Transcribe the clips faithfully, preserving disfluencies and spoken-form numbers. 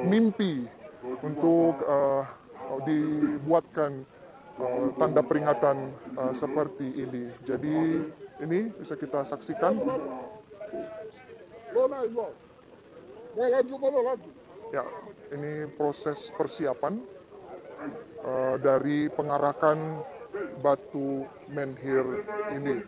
mimpi untuk, eh, dibuatkan, eh, tanda peringatan, eh, seperti ini. Jadi, ini bisa kita saksikan. Ya, ini proses persiapan, eh, dari pengarakan batu menhir ini.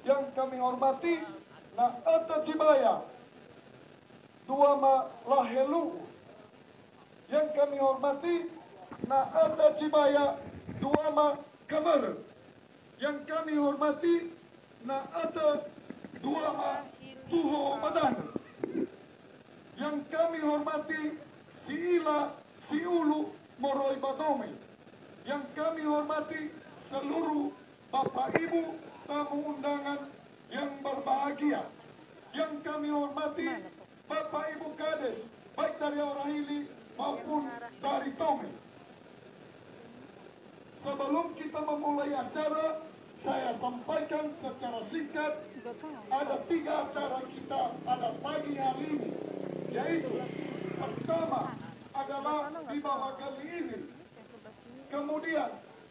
Yang kami hormati, na ötö Jibaya, Duama Lahelu'u. Yang kami hormati, na ötö Jibaya, Duama Kamörö. Yang kami hormati, na ötö Duama Tuho Badanö. Yang kami hormati, Si'ila, Si'ulu, moroi ba Dome. Yang kami hormati, seluruh Bapak Ibu tamu undangan yang berbahagia. Yang kami hormati, Bapak Ibu Kades, baik dari Aorahili maupun dari Dome. Sebelum kita memulai acara, saya sampaikan secara singkat, ada tiga acara kita pada pagi hari ini, yaitu pertama adalah di Bawah Gali'iri, kemudian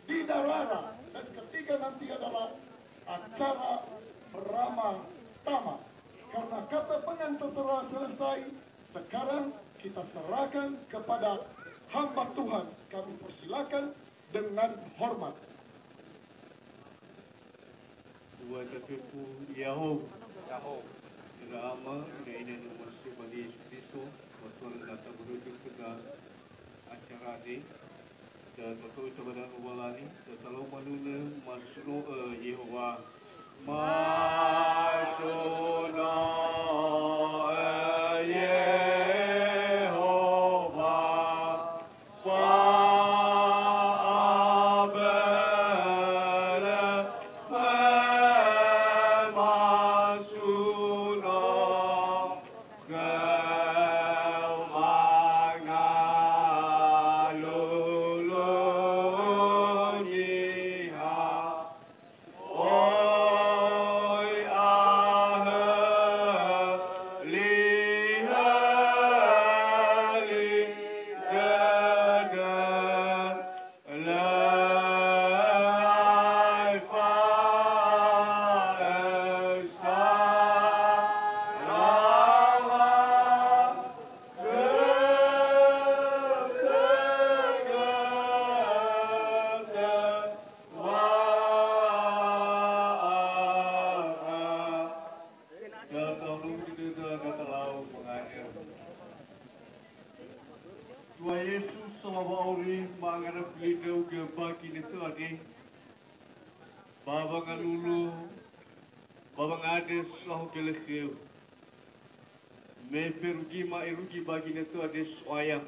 di Darara, dan ketiga nanti adalah acara beramah tamah. Karena kata pengantar telah selesai, sekarang kita serahkan kepada hamba Tuhan. Kami persilakan dengan hormat. Dua tafefu ya'ahowu. Ya'ahowu. Ira ama, ira ina, no masi ba Yesu Kristo, wa tola na taburudu khöda acara de. Tato'ö ita ba danö Lowalangi, tatalao manunö, masuno'ö Yehowa. Masuno'ö Yehowa, fa'abölö masuno. Khöu mangalulu niha, oi ahölihöli dödö. Lö aefa ösa rawa, khöu tödödöwa'a'a. Datalu dödöda, datalau penghadir. Tuhan Yesus, sahabat auri, ma'anganö fili ndra'ugö ba ginötö andre, ba wangalulu, ba wangandrö saohagölö khöu. Me ferugima irugi ba ginötö andre, So'aya.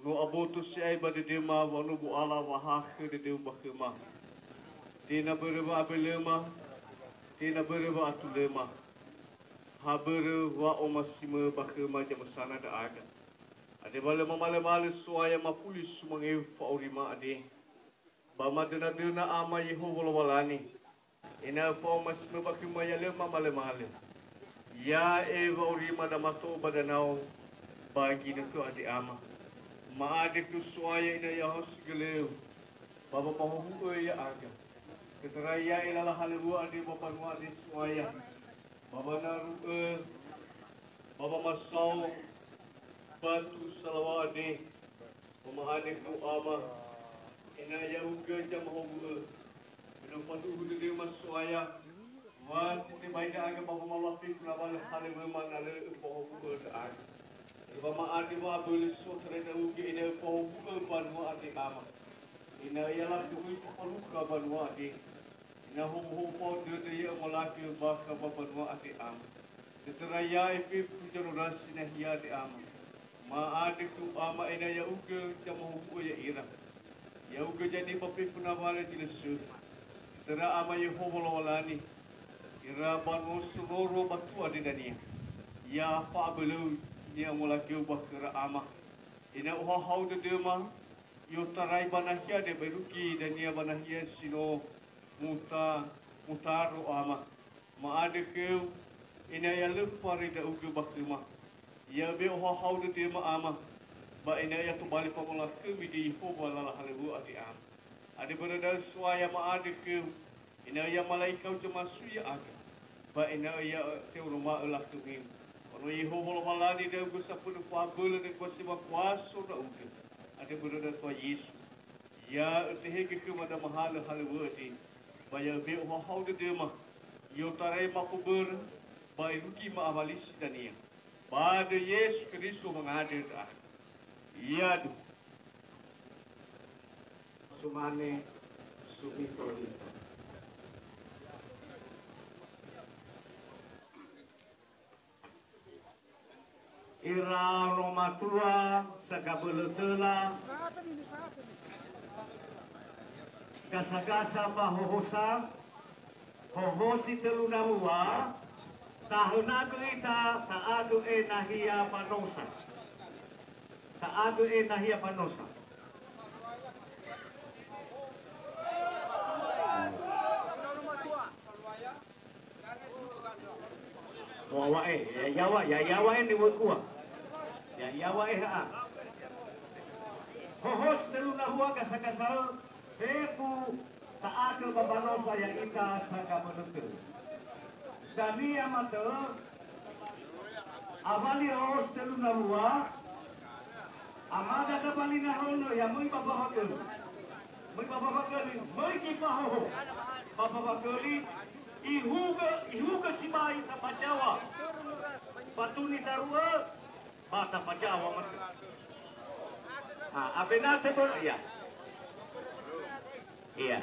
No aboto si'ai ba dödöma wa no bu'ala wahakhö dödöu ba khöma. Tenga börö wa'abölöma, tenga börö wa'atulöma. Ha börö wa'omasimö ba khöma zamösana ndra'aga. Andre wa lö mamalömalö So'aya mafuli sumangeu fa'aurima andre. Ba madönadöna Ama Yehowa Lowalangi, ena'ö fa'omasimö ba khöma ya lö mamalömalö. Ya'e wa'aurima damato'ö ba danao ba ginötö andre, Ama. Ma'andrö khöu So'aya ena'ö ya'ahosi gölöu, ba wamahuhu'ö ya'aga. Tödöra ya'e lala halöŵö andre ba mbanua andre, So'aya. Ba wanaru'ö, ba wamasao batu salaŵa andre, ba ma'andrö khöu, Ama, ena'ö ya'ugö zamahowu'ö. Me no faduhu dödöma, So'aya, wa tebai ndra'aga ba wamalafi funa wa lö halöŵöma na lö öfahowu'ö ndra'aga. Ba ma'andrö wa'abölö so töra ndra'ugö ena'ö öfahowu'ö mbanua andre, Ama. Ena'ö ya lafu möi fafalukha mbanua andre. Ena'ö howuhowu fao dödö ya'ö molakö bakha ba mbanua andre, Ama. Tödöra ya'e fefu zalurasi nahia andre, Ama. Ma'andrö khöu, Ama, ena'ö ya'ugö zamahowu'ö ya'ira. Ya'ugö zanema fefu nawalö zi lö sökhi. Tödöra, Ama Yehowa Lowalangi, Ira ba no sororo batua dania, ya fa'abölöu ni'amolagöu ba khöra Ama. Ena'ö ohahau dödöma, i'otarai ba nahia dania ba irugi dania ba nahia si no muta-, mutaro Ama. Ma'andrö khöu, ena'ö ya lö faröi ndra'ugö ba khöma. Ya öbe'e ohahau dödöma Ama, ba ena'ö ya tobali fangolakhömi döi Yehowa lala halöŵö andre Ama. Andre börö da'ö So'aya ma'andrö khöu, ena'ö ya mala'ikau zamasui ya'aga, ba ena'ö ya te'oroma'ö lakhömiu. Ono Yehowa Lowalangi ndra'ugö safönu fa'abölö ndra'ugö si ba kuaso ndra'ugö. Andre börö da'ö Toa Yesu. Ya ötehegö khöma damahalö halöŵö andre, ba ya öbe'e ohahau dödöma, i'otarai mafobörö, ba irugi ma'awalisi dania. Ba döi Yesu Keriso wangandrö ndra'aga. Yadu. Sumane sumito ita. Ira nomatua sagabölö töla, gasa-gasa fahohosa, hoho si tölu nawua, tahönagö ita ta'andrö e nahia Banosa. Ta'andrö e nahia Banosa. Wa'e, ya yaŵa, ya yaŵa ene wekua. Ya yaŵa e ha'a. Hoho si tölu nawua gasa-gasa'ö, fefu ta'andrö ba Banosa ya'ita sagabölö töla. Dania matö, awali hoho si tölu nawua, Amada dabali nahönö ya möi ba mbawa göli. Möi ba mbawa göli, möi göi fahoho. Ba mbawa göli, ihugö, ihugö sibai tafazaŵa. Ba tuni taru'ö, ba tafazaŵa matö. Ha, abenate börö, ya. Iya.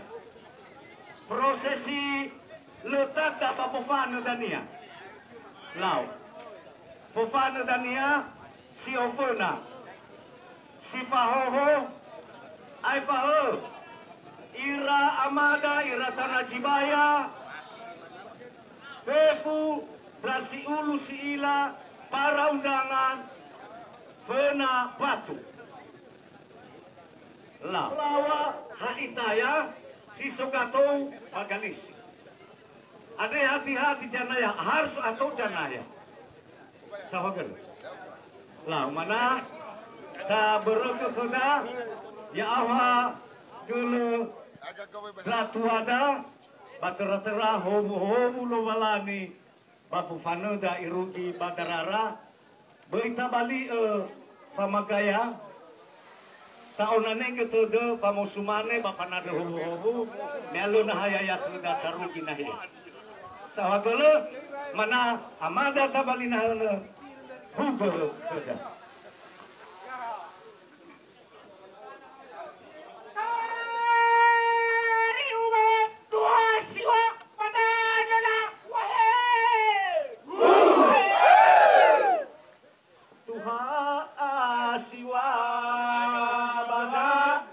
Prosesi lö tanda ba fofanö dania. Lau. Fofanö dania si oföna. Si fahoho, aefa hö. Ira amada, ira tanazibaya, fefu, ndra si ulu si ila, para undangan, föna batu. La. Laŵa ha itaya si so gatou ba galisi. Andre hati-hati janaya, harus atou janaya. Saohagölö. La, mana tabörökö khöda, ya'aohagölö ndra tuada, ba töra-töra howu-howu Lowalangi, ba fofanöda irugi ba darara, böi tabali'ö famagaya, ta'onanegö tödö ba mosumane ba fanandrö howu-howu, me alö nahaya ya töda tarugi nahia. Saohagölö, mana amada tabali nahönö, hugö tödö. Tuha asiŵa ba da'ö.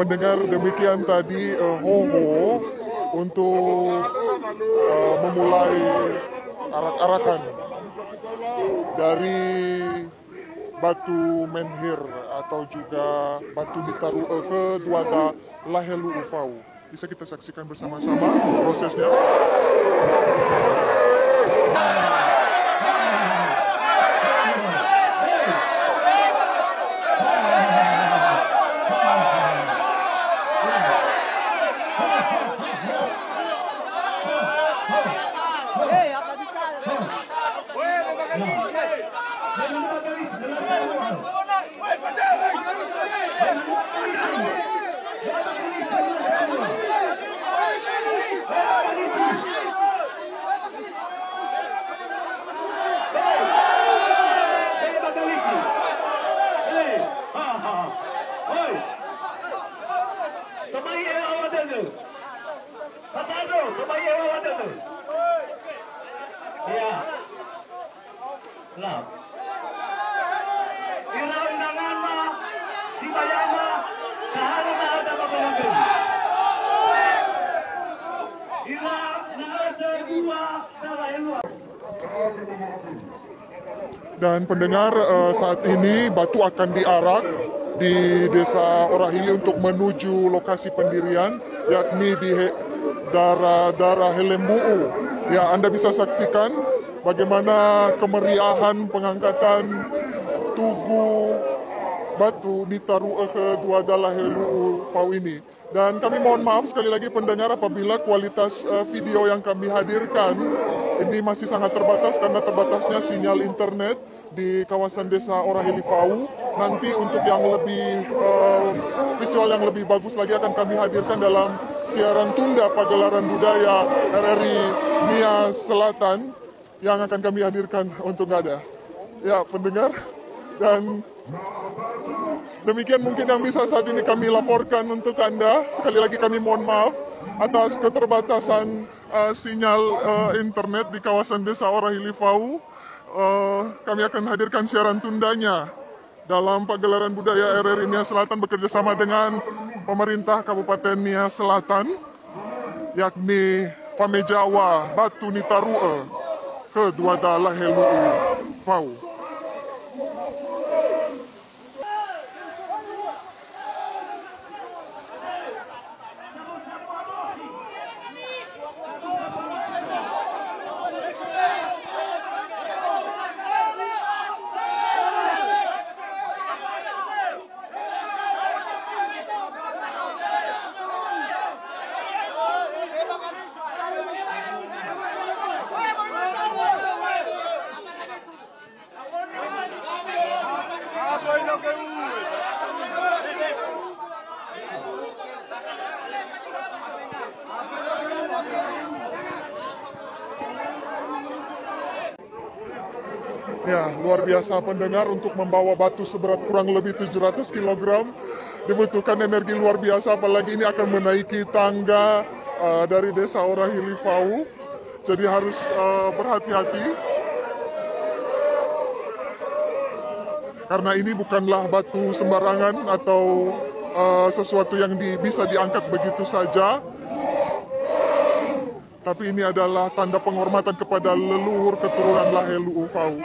Dengar demikian tadi, eh, Hoho untuk, eh, memulai arak-arakan dari batu menhir atau juga batu nitaru'ö khö duada lahelu'u fao. Bisa kita saksikan bersama-sama prosesnya. Tebai ewa dödö. Patado, tebai ewa dödö. Ya. Nah. Ira undanganna, sibayama, taharöna ada ba Bolomböli. Ira na ada dua, salah elua. Dan pendengar, eh, saat ini batu akan diarak di Desa Orahili untuk menuju lokasi pendirian, yakni di He-, Dara-, Dara Helembu'u. Ya, Anda bisa saksikan bagaimana kemeriahan pengangkatan tugu batu nitaru'ö khö duada lahelu'u fao ini. Dan kami mohon maaf sekali lagi pendengar apabila kualitas, eh, video yang kami hadirkan ini masih sangat terbatas karena terbatasnya sinyal internet di kawasan Desa Orahili fao. Nanti untuk yang lebih, eh, visual yang lebih bagus lagi akan kami hadirkan dalam siaran tunda pagelaran budaya R R I Nia Selatan yang akan kami hadirkan untuk Anda. Ya, pendengar. Dan demikian mungkin yang bisa saat ini kami laporkan untuk Anda. Sekali lagi kami mohon maaf atas keterbatasan, eh, sinyal, eh, internet di kawasan Desa Orahili fao. Eh, kami akan hadirkan siaran tundanya dalam pagelaran budaya R R I Nia Selatan bekerja sama dengan pemerintah Kabupaten Nia Selatan, yakni famezaŵa batu nitaru'ö khö duada lahelu'u fao. Ya, luar biasa pendengar, untuk membawa batu seberat kurang lebih tujuh ratus kilogram dibutuhkan energi luar biasa, apalagi ini akan menaiki tangga, eh, dari Desa Orahili fao. Jadi harus, eh, berhati-hati. Karena ini bukanlah batu sembarangan atau, eh, sesuatu yang di-, bisa diangkat begitu saja. Tapi ini adalah tanda penghormatan kepada leluhur keturunan lahelu'u fao.